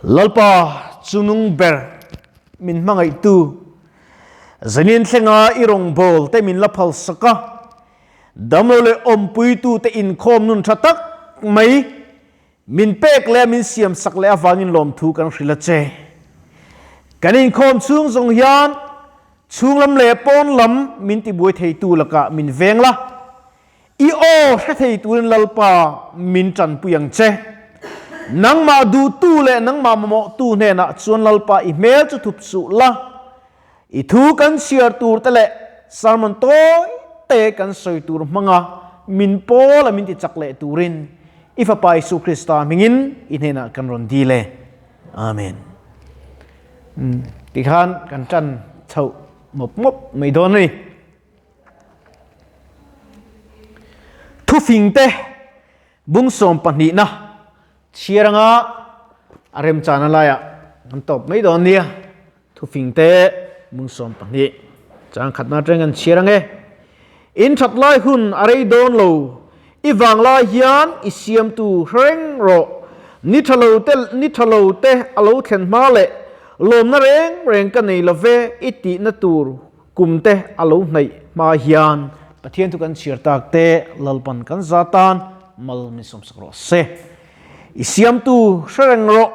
Lalpa chunung ber min hmangaihtu, zanin thlenga i rawngbâwl te min la phalsak a, damlo leh awmpuitute inkhawm nun tha tak mai min pek leh min siamsak leh avangin lawmthu kan hrilh a che. Kan inkhawm chhung zawng hian chhunglam leh pawn lam min tibuai theitu lakah min veng la, I aw hre thei turin Lalpa min tanpui ang che. Nangmah duhtu leh nangmah mamawhtu hnenah chuan Lalpa i hmel chu thup suh la. I thu kan chhiar tur te leh sermon tawi te kan sawi tur hmanga min pawl a min ti chak leh turin i Fapa Isu Krista hmingin i hnenah kan rawn dil e. Amen. Tikhan kan tan chhoh mawp mawp mai dawn a ni. Thufingte bung sawm pahnihna chhiar anga a remchana laiah kan tawp mai dawn nia. Thufingte bung 12 chang khatna atang kan chhiar ange. In that lai hun a rei dawn lo, i vang lai hian i siamtu hreng rawh. Ni tha lo te ni tha lo te a lo thlen hma leh lawmna reng reng ka nei love i tihna tur Kum te a lo hnaih hma hian Pathian chu kan chhiar tak te Lalpan kan za tan mal min sawmsak rawh se. I siamtu hre reng rawh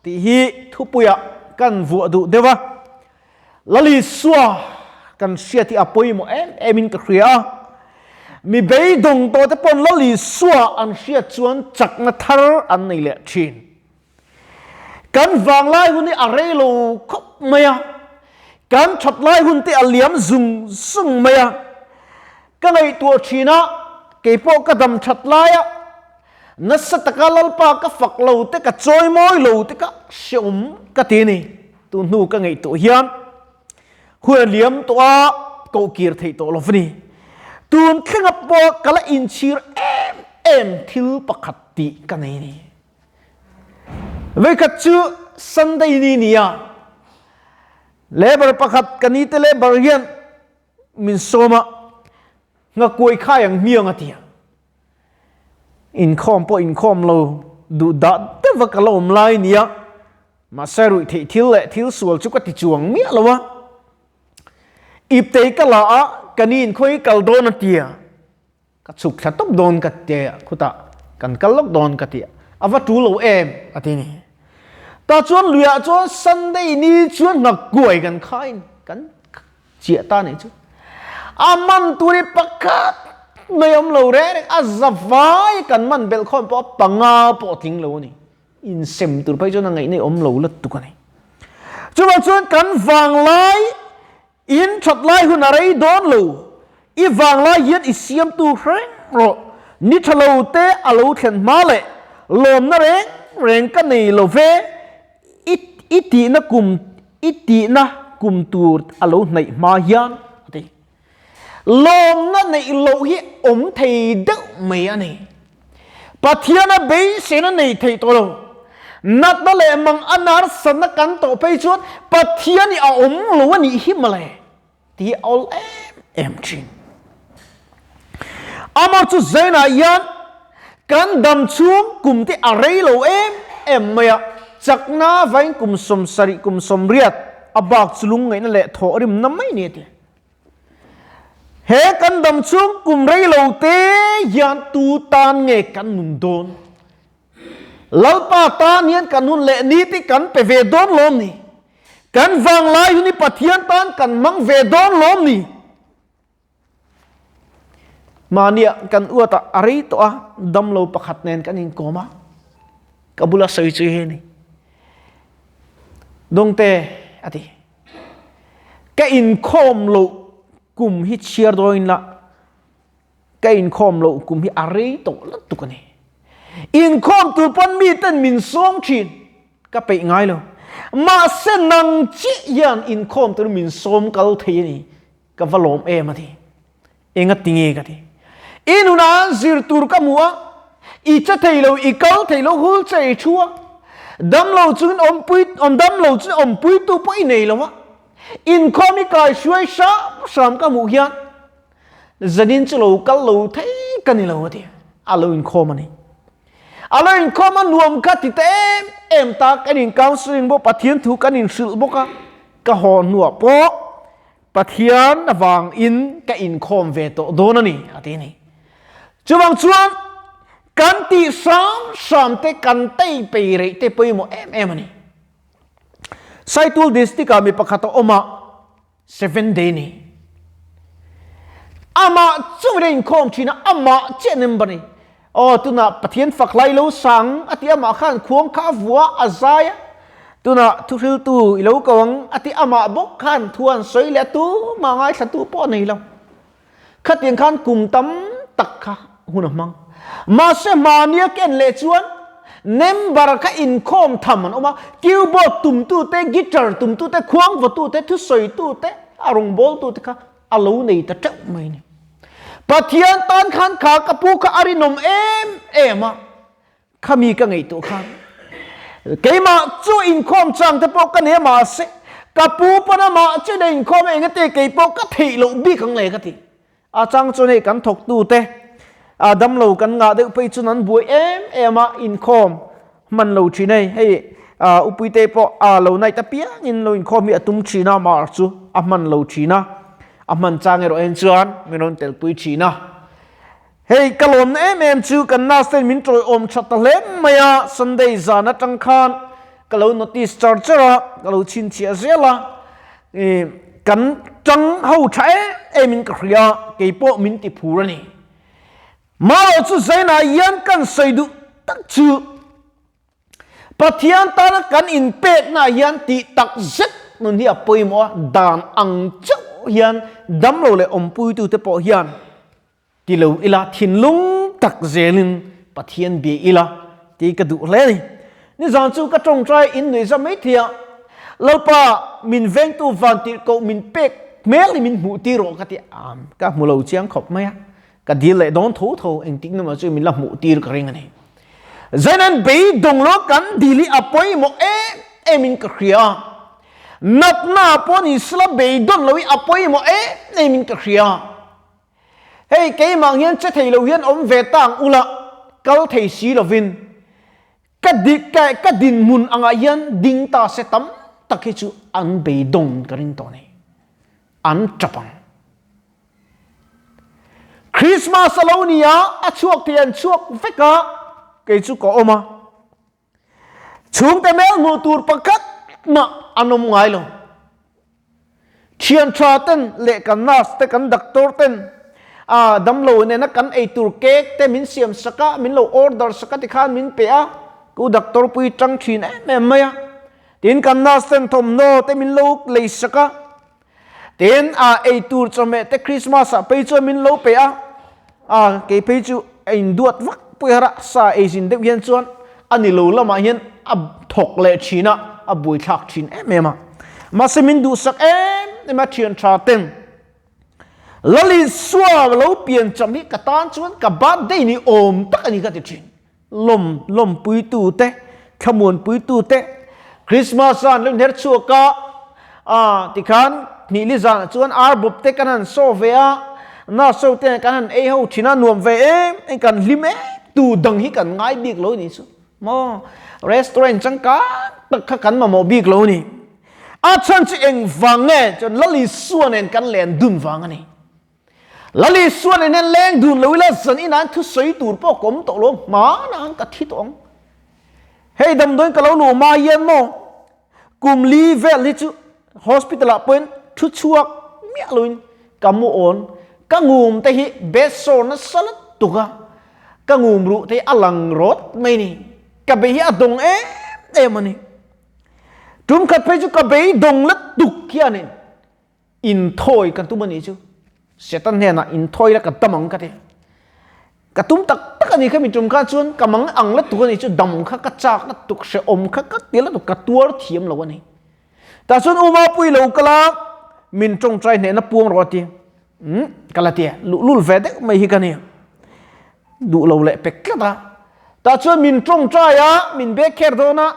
tih hi thupuiah kan vuah duh deuh a. Lalisua kan hriat hi a pawimawh em em in ka hria a. Mi beidawng tawh te pawn Lalisua an hriat chuan chakna thar an nei leh thin. Kan vanglai hun hi a rei lo khawp mai a, kan that lai hun te a liam zung zung mai a. Ka ngaihtuah thin a, keipawh ka dam that lai a, nasa taka Lalpa ka fak lo te ka chawi mawi lo te ka hreawm ka ti a ni. Tun hnu ka ngaihtuah hian hun a liam tawh a, koh kir theih tawh lo va ni. Tun thlenga pawh ka la inchhir em em thil pakhat tih ka nei a ni. Veikhat chu Sunday ni nia Labour pakhat ka ni te labour hian min sawm a, ngakuai khai ang hmiang a ti a. Inkhawm pawh inkhawm lo duh dah deuh va ka la awm lai nia, mahse ruih theih thil leh thil sual chu ka ti chuang miah lo a. Iptei ka la a, ka ni inkhawi kal dawn a ti a. Ka chhuk thla tawp dawn ka ti a, khutah kan kal lawk dawn ka ti a, a va tul lo em a ti ni. Tah chuan luiah chuan Sunday ni chuan nghak kuai kan khain kan chiah ta nih chu. A man tur hi pakhat mai awm lo reng reng, a za vai kan man belh khawm pawh a panga pawh a tling lo a ni. Insem tur phei chuan a ngaihna awm lo lutuk a ni. Chuvang chuan kan vanglai In that lai hun a rei dawn lo, i vanglai hian i siamtu hreng rawh, ni tha lo te a lo thlen hma leh lawmna reng reng ka nei lo ve, i i tihna kum i tihna kum tur a lo hnaih hma hian a ti. Lawmna neih loh hi awm thei deuh mai a ni. Pathiana beiseina nei thei tawh lo. Natna leh mang a narsanna kan tawh phei chuan Pathian hi a awm lo a nih hi mawle tih hi a awl em em thin. Amah chu zainah hian kan dam chhung kum te a rei lo em em mai a, chakna vain kum 70 kum 80 a bak chu lungngaihna leh thawhrimna mai ni a ti. He kan dam chhung kum rei lo te hian tu tan nge kan nun dawn? Lalpa tan hian kan hun leh ni te kan pe ve dawn lawm ni? Kan vanglai hun hi Pathian tan kan hmang ve dawn lawm ni? Mahniah kan uat a, a rei tawh a, damlo pakhat nen kan inkawm a, ka bula sawi chu hi a ni. Dawngte a ti. Ka inkhawm loh kum hi chhiar dawn la, ka inkhawm loh kum hi a rei tawh lutuk a ni. Inkhawm tur pawn mi ten min sawm thin, ka peih ngai lo. Mahse nang chiah hian inkhawm tur min sawm kal thei a ni, ka va lawm em a ti. Enga tinge ka ti. I nunah zir tur ka hmu a, i che thei lo, i kal thei lo, hul che i thu a, damlo chungin awmpui, awm damlo chu awmpuitu pawh i nei lo a, inkhawm i kai hruai hram hram ka hmuh hian zanin chu lo kal lo thei ka ni lo a ti, a lo inkhawm a ni. A lo inkhawm a nuam kha ti ta em em ta, kan in counselling bawk, Pathian thu kan inhrilh bawk a, ka haw hnuah pawh Pathian avangin ka inkhawm ve tawh dawn a ni, a ti a ni. Chuvang chuan kan tih hram hram te, kan tei pei reih te pawimawh em em a ni. Saitul district ah mi pakhat a awm a, Seven day ni. Amah chungin a inkhawm thin a, amah chiah member ni. Aw tunah Pathian fak lai lo sang a ti amah khan khuang kha a vua a zai a, tunah thuhriltu i lo ko ang a ti amah bawk khan thu an sawi leh a tumah ngaithlatu pawh a nei lo. Khatiang khan kum tam tak kha hun a hmang. Mahse hmania ken leh chuan member kha inkhawm tham an awm a, keyboard tumtute, guitar tumtute, khuang vawtute, thusawitute, a rawngbawltute kha a lo nei ta teuh mai a ni. Pathian tan khan kha ka pu kha a rinawm em em a, khami ka ngaihtuah khan keimah chu inkhawm chang te pawh ka nei a mahse ka pu pawn amah chu ina inkhawm a engate kei pawh ka theih loh bik ang le ka ti. A chang chuan hei kan thawktu te a damlo kan ngah deuh phei chuan an buai em em a inkhawm hman lo thin hei hei a upuite pawh a lo night apiangin lo inkhawm hi a tum thin a mar chu a hman lo thin a a hman chang erawh en chuan min rawn telpui thin a. Hei ka lawmna em em chu kan nurse ten min tawiawm tha ta hle mai a, Sunday zan atang khan ka lo notice char char a, ka lo chhinchhiah zel a, ih kan tang ho tha em em in ka hria, keipawh min ti phur a ni. Marawh chu Zainah hian kan sawi duh tak chu Pathian tana kan inpeknaah hian tih tak zet nun hi a pawimawh a, dan ang chauh hian damlo leh awmpuitute pawh hian ti lo ila thinlung tak zelin Pathian bia ila tih ka duh hle a ni. Nizan chu ka tawngtai in nuih zam mai thei a, Lalpa min vengtu vantirhkoh min pek hmel hi min hmuh tir rawh ka ti a, ka hmu lo chiang khawp mai a. Ka dil leh dawn tho tho engtik na mah chu min la hmuh tir ka ring a ni. Zain an beidawng lo kan dil hi a pawimawh em em in ka hria a. Natna pawh ni sela beidawn lo hi a pawimawh em em in ka hria a. Hei keimah ang hian che thei lo hian awm ve ta ang ula kal thei si lovin ka dik ka ka dinhmun angah hian ding ta se tam tak hi chu an beidawng ka ring tawh a ni. An tap ang. Christmas a lo ni a, a chhuak thei an chhuak vek a, kei chu ka awm a. Chhungte hmel hmuh tur pakhat mah an awm ngai lo. Thian tha ten leh kan nurse te kan doctor ten a damlo nena kan ei tur cake te min siam sak a, min lo order sak a tikhan min pe a, ku doctor pui tang thin em em mai a. Tin kan nurse ten thawmhnaw te min lo lei sak a. Tin, a ei tur chawhmeh te Christmas ah phei chuan min lo pe a, a kei phei chu a induat vak pui har a, sa ei zin deuh hian chuan a ni lo lamah hian a thawk leh thin a, a buaithlak thin em em a. Mahse min duhsak em em a thian tha ten Lalisua lo pian cham hi ka tan chuan ka birthday ni awm tak a ni ka ti thin. Lawm lawmpuitu te, thlamuanpuitu te, Christmas zan lo inher chhuak a, ah tikhan hnihli zanah chuan ar bawp te kan han saw ve a, nurse ho te kan han ei ho thin a, nuam ve em em kan hlim em tu dang hi kan ngai bik lo ni chu maw, restaurant changkang tak kha kan mamawh bik lo ni. A chhan chu engvang nge chuan Lalisua nen kan len dun vang a ni. Lali suan in hian leng dun lo ila zan in an thusawi tur pawh ka awm tawh lo hmanah ang ka thi tawh ang. Hei damdawiin ka lo luh hma hian maw kum li vel hi chu hospital ah pawhin thu chhuak miah loin ka mu awn ka ngum te hi bed sore nasa lutuk a ka ngum ruh te hi a lang rawt mai ni ka bei hi a dawng em em a ni. Tum khat phei chu ka bei dawng lutuk hianin Inthawi kan tum a nih chu. Satan hnenah inthawi la ka dam ang ka ti. Ka tum tak tak a nih kha mi tum kha chuan ka mang ang la tuk a nih chu dam kha ka chak la tuk hrehawm kha ka ti la tuk ka tuar thiam lo a ni. Tah chuan U Mapui lo kal a min tawngtai hnehna puang rawh a ti. Umm ka la ti a luhlul ve deuh mai hi ka ni. Duh lo leh pek tlat a. Tah chuan min tawngtai a min bek kher dawn a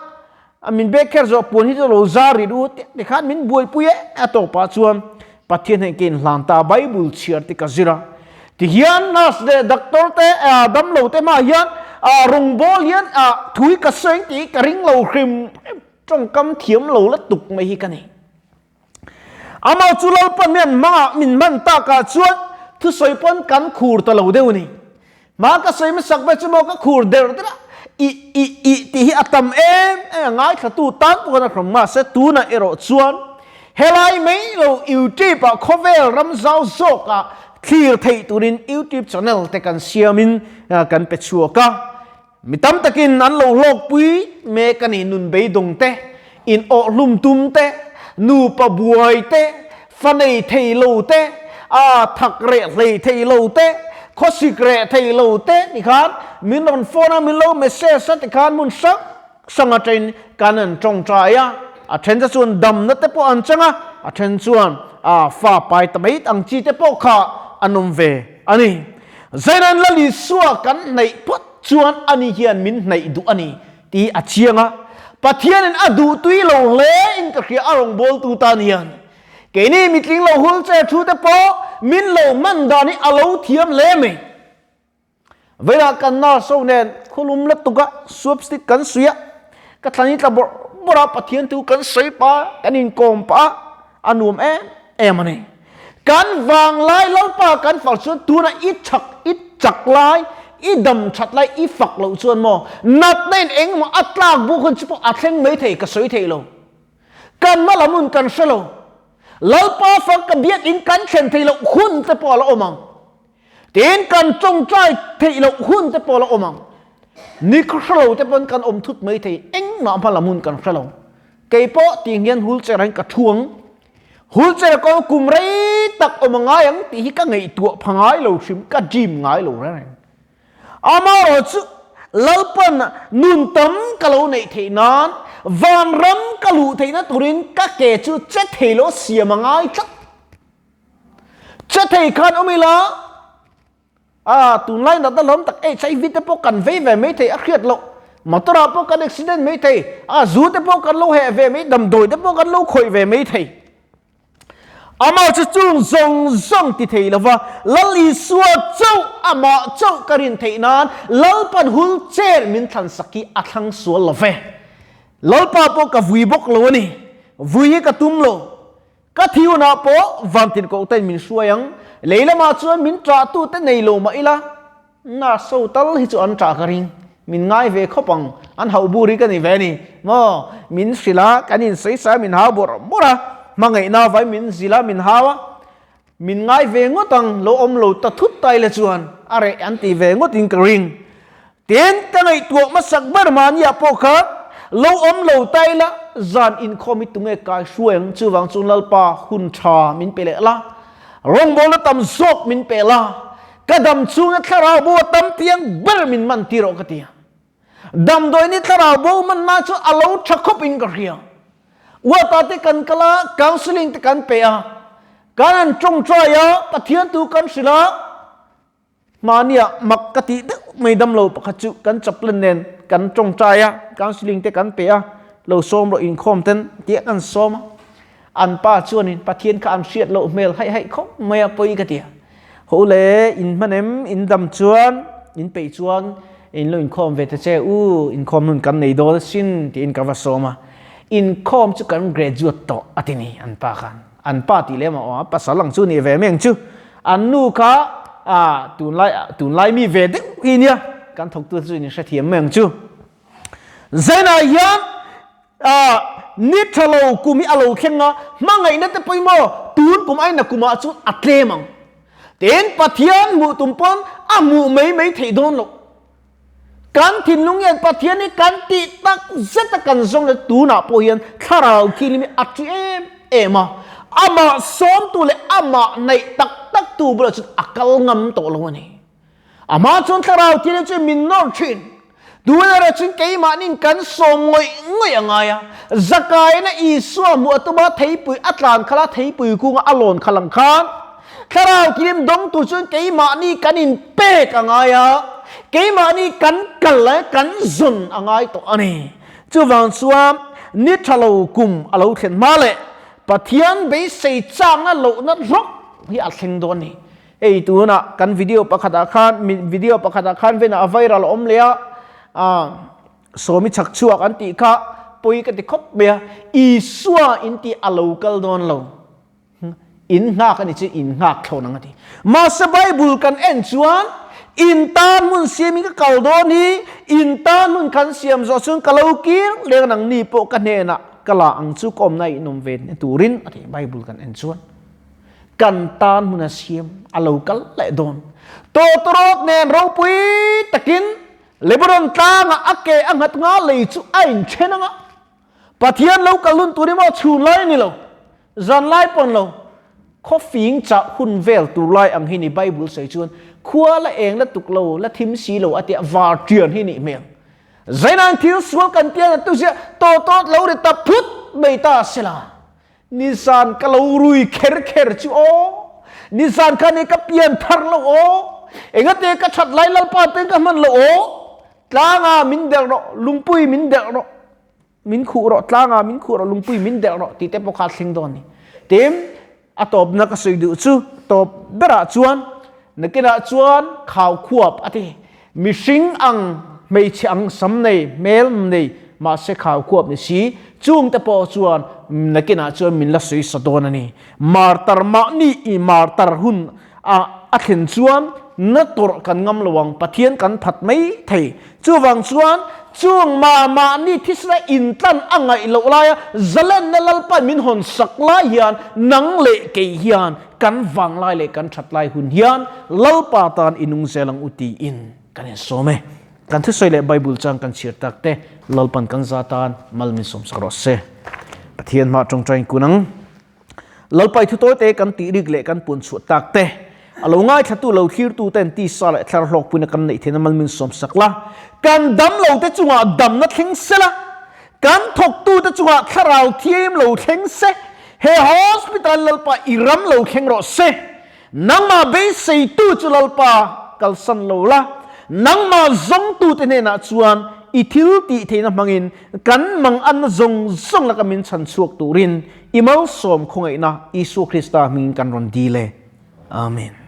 A min bek kher zawh puan hi chu lo zar rih u tih ti khan min buaipui e a tawpah chuan Pathian hei ka inhlan ta Bible chhiar te ka zir a. Tihian nurse leh doctor te damlo te hmaah hian a rawngbawl hian a thui ka sawi tih ka ring lo hrim hrim tawngkam thiam lo la tuk mai hi ka ni. Amah chu Lalpa mian hmangah min hman takah chuan thusawi pawn kan khur ta lo deuh a ni. Hma ka sawi hmasak ber chu maw ka khur der der a, i i i tih hi a tam em em a, ngaithlatu tan pawh khan a hrawm mahse tunah erawh chuan helai mai lo YouTube ah khawvel ram zau zawkah thlir theih turin YouTube channel te kan siamin kan pe chhuak a. Mi tam takin an lo hlawkpui mek a ni, nun beidawng te, in awhhlum tum te, nupa buai te, fa nei thei lo te, a thak reh hlei thei lo te, khawsik reh thei lo te tikhan min rawn phone a, min lo message a tikhan hmun hrang hrang atangin kan han tawngtai a, a then te chuan damna te pawh an chang a, a then chuan a fa pai ta mai ang chi te pawh kha an awm ve a ni. Zainan Lal Isua kan hnaih phawt chuan ani hian min hnaih duh a ni tih a chiang a. Pathianin a duh tui lo hle in ka hria a rawngbawltu tan hian. Keini mitling lo hul che thu te pawh min lo hman dan hi a lo thiam hle mai. Veilah kan nurse ho nen khawlum lutuk a swab stick kan suih a, ka thlan hi tla bawrh bawrh a, Pathian thu kan sawi pah a, kan inkawm pah a, a nuam em em a ni. Kan vanglai Lalpa kan fak chuan tunah i chak i chak lai i dam that lai i fak loh chuan maw natna in engemaw a tlak buk hun chu pawh a thleng mai thei ka sawi thei lo. Kan hma lam hun kan hre lo. Lalpa fak ka biak in kan thlen thei loh hun te pawh a la awm ang. Tin kan tawngtai theih loh hun te pawh a la awm ang. Ni khaw hre lo te pawn kan awm thut mai thei engmah hma lam hun kan hre lo. Kei pawh tih hian wheelchair ah hian ka thu ang. Wheelchair kawng kum rei tak awm a ngai ang tih hi ka ngaihtuah pha ngai lo hrim, ka dream ngai lo reng reng. Amaherawh chu Lalpan nun tam ka lo neih theih nan, vanram ka luh theihna turin ka ke chu che thei lo siam a ngai tlat. Che thei khan awm ila, A, tunlai natna hlawm tak HIV te pawh kan vei ve mai thei a hriat loh. Motor ah pawh kan accident mai thei, a zu te pawh kan lo heh ve mai, damdawi te pawh kan lo khawih ve mai thei. Amah chu chung zawng zawng ti thei lova, Lal Isua chauh, amah chauh ka rin theih nan Lalpan hul chair min thlan sak hi a thlang sual lo ve. Lalpa pawh ka vui bawk lo a ni, vui hi ka tum lo. Ka thi hunah pawh vantirhkohten min hruai ang, lei lamah chuan min ṭahtute nei lo mah ila, nurse ho tal hi chu an ṭah ka ring, min ngai ve khawp ang, an hauh bur hi ka ni ve a ni maw, min hrilh a, kan insawi sai a, min hau bawrh bawrh a, hmangaihna vai min zilh a, min hau a, min ngai ve ngawt ang, lo awm lo ta thut ta ila chuan a reh an ti ve ngawtin ka ring. Tin, ka ngaihtuah hmasak ber mahniah pawh kha lo awm lo ta ila, zan inkhawm hi tunge kai hruai ang? Chuvang chuan Lalpa hun tha min pe leh la, rawngbawlna tam zawk min pe la, ka dam chhunga thlarau bo a tam tiang ber min man tir rawh ka ti a. Damdawi ni thlarau bo manna chu a lo tha khawp in ka hria. Uata te kan kal a, counselling te kan pe a, kan han tawngtai a, Pathian tu kan hrilh a, Mahniah mak ka tih deuh mai dam lo pakhat chu kan chaplain nen kan tawngtai a, counselling te kan pe a, lo sawm rawh inkhawm ten tia kan sawm a. An pa chuanin Pathian kha an hriat loh hmel haih haih khawp mai a pawi ka ti a. Ho le in hman em, in dam chuan, in peih chuan in lo inkhawm ve ta che u, inkhawm nun kan nei dawn asin tiin ka va sawm a. Inkhawm chu kan graduate tawh a ti ni an pa khan. An pa tih lem a awm a, pasal ang chu nih ve mai ang chu. An nu kha ah tunlai tunlai mi ve deuh hi nia, kan thawktu chu in hrethiam mai ang chu. Zainah hian ah ni tha lo kum hi a lo thleng a, hmangaihna te pawimawh tun kum aina kumah chuan a tlem ang. Tin, Pathian hmuh tum pawn a hmuh mai mai theih dawn loh. Kan thinlung hian Pathian hi kan tih tak zet a kan zawng leh tunah pawh hian thlarau thianghlim hi a ṭi em em a, amah sawmtu leh amah naih tak tak tu bulah chuan a kal ngam tawh lo a ni. Amah chuan thlarau thianghlim chu min nawr ṭhin. Tunah erawh chuan keimahniin kan sawm ngawih ngawih a ngai a, Zakaina Isua hmuh a tum a, theipui a tlan khalh a, theipui kunga a lawn khalh ang khan, Thlarau thilim dawng tur chuan keimahni kan inpek a ngai a, keimahni kan kal a, kan zawn a ngai tawh a ni. Chuvang chuan ni tha lo kum a lo thlen hma leh Pathian beisei chakna lohna hlawk hi a thleng dawn a ni. Hei tunah kan video pakhatah khan video pakhatah khan venah a viral a awm leh a. Sawmi chhak chhuak an tih kha pawi ka ti khawp mai a, Isua in tih a lo kal dawn lo. In nghak a ni chu in nghak thlawn ang a ti. Mahse Bible kan en chuan in tan hmun siamin ka kal dawn hi, in tan hmun kan siam zawh chuan ka lo kir leng nang ni pawh ka hnenah ka la ang chu ka awmna in awm ve turin a ti Bible kan en chuan. Kan tan hmun a siam a lo kal leh dawn. Tawtawrawt nen ropui takin Lebanon tlangah a ke a nghat nga lei chu a inthen anga Pathian lo kal hun tur hi maw chhun lai a ni lo, zan lai pawh ni lo, khawfing chah hun vel tur lai ang hi ni Bible sawi chuan khua la eng la tuk lo, la thim si lo a tia var ṭian hi nih hmel. Zainain thil sual kan tia na tu sia tawtawt lo ri ta phut mai ta sela. Nizan ka lo rui kher kher chu aw. Nizan kha ni ka pian thar lo aw. Engate ka that lai lalpa ten ka hman lo aw. Tlanga min delh rawh, lungpui min delh rawh, min khuh rawh, tlanga min khuh rawh, lungpui min delh rawh ti te pawh kha thleng dawn ni. Tin, a tawpna ka sawi duh chu tawp berah chuan nakinah chuan khau khuap a ti. Mihring ang, hmeichhe ang sam nei, hmel nei, mahse khau khuap ni si, chungte pawh chuan nakinah chuan min la sawi sa dawn a ni. Martar mahni i martar hun a a thlen chuan na tawrh kan ngam lo ang, Pathian kan phat mai thei. Chuvang chuan chung mah mahni thisna intlan a ngaih loh laia zalenna Lalpain min hawn sak lai hian nang leh kei hian kan vanglai leh kan that lai hun hian Lalpa tan i nung zel ang u tiin kan insawm e. Kan thusawi leh Bible chang kan chhiar tak te Lalpan kan za tan mal min sawmsak rawh se. Pathian hmah tawngtain kun ang. Lalpa i thutawi te kan tih rik leh kan pun chhuah tak te a lo ngaithlatu lo thlirtu ten tisa leh thlar hlawkpuina kan neih theihna mal min sawmsak la. Kan dam lo te chungah damna thleng sela. Kan thawktu te chungah thlarau thiam lo thleng se, he hospital Lalpa i ram lo thleng rawh se. Nangmah beiseitu chu Lalpa kalsan lo la, nangmah zawngtu te hnenah chuan i thil tih theihna hmangin kan manganna zawng zawng laka min chhan chhuak turin i malsawm khawngaihna Isua Krista hmingin kan rawn dil e. Amen.